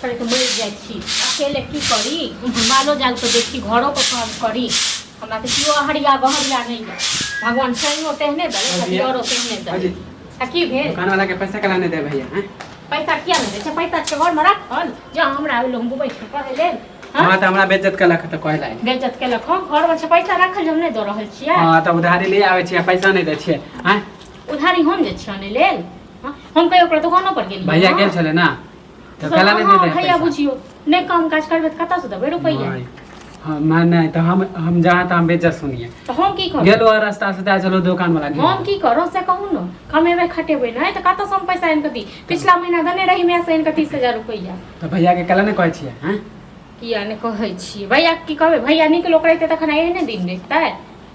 करैत मरि जाइ छी। अकेले की करी, मालो जालके देखी, घरोके काम करी। हमरा तऽ केओ अहरिया गहरिया नहि यऽ। भगवान सैनो तेहने देलथि आ दियरो तेहने देलथि। आ की भेल? दुकान वाला के पैसा केना नहि दे भैया हैं? पैसा किया नहि दै छै? पैसा छै घरमे राखल। जे हमरा ओहि हम बुबै छी कहै लेल। हाँ तऽ हमरा बेइज्जत केलक तऽ कहै लागि। बेइज्जत केलक? हम घरमे छै पैसा राखल जे हम नहि दऽ रहल छियै? हाँ तऽ उधारी ले आबै छियै, पैसा नहि दै छियै हैं? उधारी हम जे छियै आनै लेल? हाँ, हम कहियो ओकरा दोकानो पर गेलियै? भैया गेल छलै ना तऽ केला नहि दे? भैया बुझियो नहि काम काज करबै तऽ कतऽसँ देबै रुपैआ? हाँ मैं नहीं तो हम जहाँ तऽ हम बेइज्जत सुनिए। तऽ हम की करू? गेलो रास्ता से जाय छलो दुकान वाला। हम की करू से कहू ने। कमेबै खटेबै नहि तऽ कतऽसँ हम पैसा आनि कऽ दी? पिछला महीना देने रही माय से आनि कऽ 30,000 रुपैआ। तऽ भैया के केला नहि कहै छियै हैं? किया नहि कहै छियै भैया? की कहबै भैया? नीक लोक रहितै तखन एहने दिन देखतै?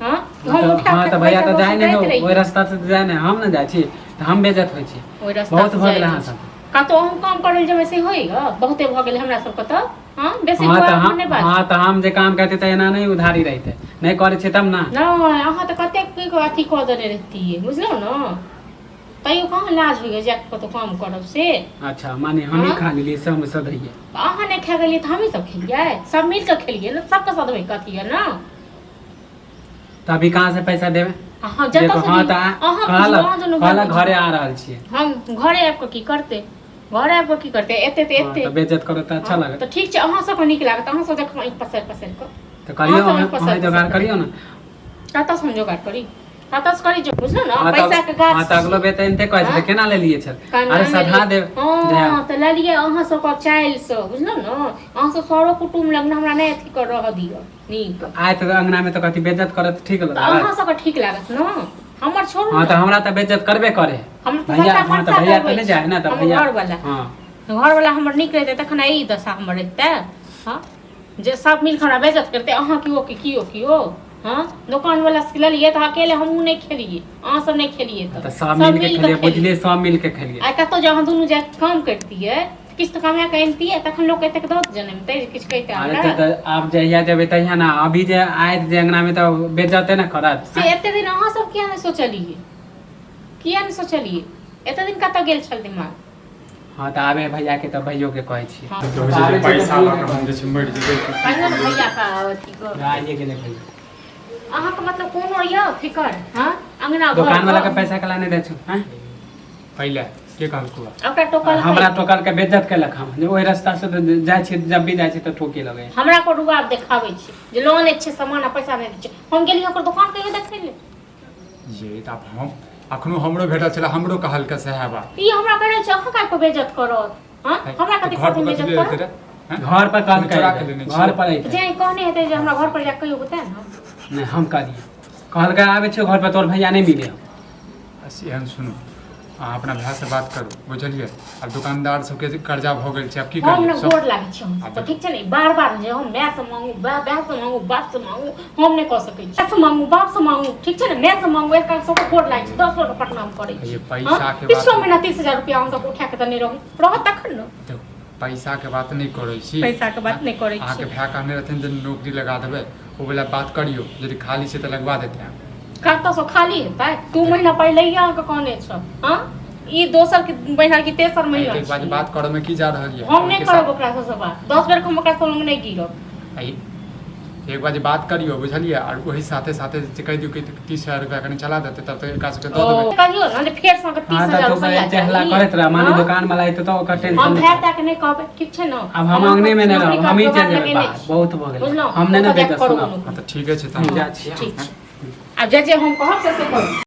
हाँ, हम उठा हाँ तऽ भैया तऽ जाय नहि, ओहि रास्ता से जाय नहि, हम ने जाइ छी तऽ हम बेइज्जत होइ छी। ओहि रास्ता बहुत भऽ गेल अहाँ सब। कतौ हम काम करै जेबै से होइए? बहुते भऽ गेलै हमरा सबके तऽ। हाँ, बेसी हाँ तऽ हम हम नहि बाजू। हाँ तऽ हम जे काम करते तऽ एना नहि उधारी रहिते, नहि करै छियै तब ना। नहि, अहाँ तऽ कतेक की अथी कऽ देने रहितियै, बुझलहुँ ने? तैयो कहाँ लाज होइए जाके कतौ काम करब से? अच्छा, माने हमही हाँ? खा लेलियै, सब सदैये। तऽ अहाँ नहि खा गेलियै तऽ हमही सब खेलियै? सब मिल कऽ खेलियै ने, सबके सदबै कथी यऽ ने। तऽ अभी कहाँ से पैसा देबै? अहाँ जतऽ देखो से हाँ दियौ। तऽ अहाँ बुझियौ, कहलक अहाँ दुनू कहलक भाइ घरे आ रहल छियै। हम घरे आबि कऽ की करतै? घरे आबि कऽ की करतै? एते तऽ हाँ एते तऽ बेइज्जत करत तऽ अच्छा हाँ, लागत? तऽ ठीक छै, अहाँ सबके नीक लागत। अहाँ सब देखबै आँखि पसारि पसारि कऽ। तऽ करियौ। अहाँ सब आँखि पसारि अहाँ जोगाड़ पसारि करियौ ने। कतऽ से हम जोगाड़ करी? कतऽ से करी? जो बुझलहुँ ने हाँ पैसा के गाछ। हाँ तऽ अगलो बेर तऽ एनते कहै छलै, हाँ? केना लेलियै छल? केना अरे सधा लेलियै? देब। हाँ तऽ लेलियै अहाँ सबके चालि से, बुझलहुँ ने? अहाँ सब सरो कुटुम्ब लग ने हमरा नहि अथी कर रहऽ दिअ नीक। आय तऽ अंगना में तऽ कथी बेइज्जत करत, ठीक तऽ लागत? अहाँ सबके ठीक लागत ने? हमर छोड़ू हाँ ने। तऽ हमरा तऽ बेइज्जत करबे करे। हमर तऽ भैया सबटा हाँ तऽ खर्चा भैया तऽ करबै नहि जाइ ने तऽ हमर भैया घरवला। हाँ घरवला हमर नीक रहितै तखन ई दशा हमर रहितै? हाँ, जे सब मिल कऽ हमरा बेइज्जत करतै, अहाँ केओ कि केओ केओ। हाँ, दोकानवला से लेलियै तऽ अकेले हमहूँ नहि खेलियै, अहाँ सब नहि खेलियै। तऽ सब मिल के खेलियै, बुझलियै? सब मिल के खेलियै। आइ कतौ जे अहाँ दुनू जाय काम करतियै, किछु तऽ कमा कऽ अनतियै, तखन लोक एतेक दऽ जनमितै जे किछु कहितै अरे हमरा? तऽ आब जहिया जेबै तहिया ने। अभी जे आयत जे अंगना में तऽ बेइज्जते ने करत। से एते दिन अहाँ सब किया नहि सोचलियै? किया नहि सोचलियै? एते दिन कतऽ गेल छल दिमाग? हाँ तऽ आबे भैया के तऽ भैयो के कहै छियै। हाँ। तऽ होइ छै जे पैसा लऽ कऽ हम जे छै मरि जेबै। कहियौ ने भैया का अथी कऽ। आइए गेलै भैया। अहाँके मतलब कोनो यऽ फिकर? हाँ, अंगना घर दोकान वाला के पैसा कला नहि दै छौ हैं? पहिले के कहलकौ? ओकरा टोकल? हमरा टोकल के बेइज्जत केलक। हम जे ओहि रास्ता से तऽ जाइ छियै, जब भी जाइ छियै तऽ ठोके लगै। हमरा पर रुआब देखाबै छै जे लोन लै छै सामान आ पैसा नहि दै छै। हम गेलियै ओकर दोकान कहियो देखै ले? ये तऽ आब हम अखनो हमरो भेटल छलै, हमरो कहलकै सएह बात। ई हमरा कहै छै अहाँ काहे बेइज्जत करत? हाँ, हमरा तऽ कथी घर पर साथे कथी बेइज्जत ले करत? लेते रे हैं? घर पर कहलकै। चोरा के लेने छियै। घर पर अइतै। जे कहने हेतै जे हमरा घर पर जाके कहियो तें ने। नहि, हम कहलियै, कहलकै आबै छियौ घर पर, तोहर भैया नहि मिले। एहन सुनू, अहाँ अपना भायसँ बात करू, बुझलियै? आब दोकानदार सबके जे कर्जा भऽ गेल छै, आब की हम करियै ने सब गोर लागै छी हम आब तऽ ठीक छै ने। बार बार जे हम माय से मांगू, भाय से मांगू, बाप से मांगू, हम नहि कऽ सकै छी। माय से मांगू, बाप से मांगू, ठीक छै ने, माय से मांगू, एक सबके गोर लागै छी, 10 बेर प्रणाम करै छी। ये पैसा हाँ? के बात पिछलो महीना 30,000 रुपया हम सबके उठा के देने रहू, रहत तखन ने। देखू, पैसाके बात नहि करै छी। पैसाके बात नहि करै छी। अहाँके भाय कहने रहथिन जे नौकरी लगा देबै, ओ वला बात करियौ, यदि खाली छै तऽ लगवा देतै अहाँके। कतऽसँ खाली हेतै? 2 महीना पहिले ही अहाँके कहने छल। हाँ, ई दोसर के महीना की तेसर महीना एक बात छी। बात करऽ मे की जा रहल यऽ? हम नहि ओहिके करब साथ- ओकरा सबसँ बात। 10 बेर हम ओकरा संग नहि गिरब। आ एक बार जे बात करियौ, बुझलियै? आर ओही साथे साथे जे कहि दियौ कि 30,000 रुपया कनि चला देतै, तब तऽ एकरा सबके दऽ देबै। कहियो ने जे फेर से अहाँके हाँ तीस तऽ हजार तू रुपैआ एते हल्ला चाही। करैत रह, माने हाँ? दुकान वाला एतै तऽ ओकर हम टेंशन भाय नहि। ताके नहि कहबै, ठीक छै ने? आब हम अंगने मे नहि नौकरी रहब, हमही जोगाड़ चलि जेबै लगेने बाहर। छी। बहुत भऽ गेलै। बुझलहुँ? हम नहि ने ओतऽ जाके बेइज्जत करू सुनब। नौकरी। हँ तऽ ठीके छै तहन। जा छियै। ठीक छै, आब जे जे हम कहब से से करू।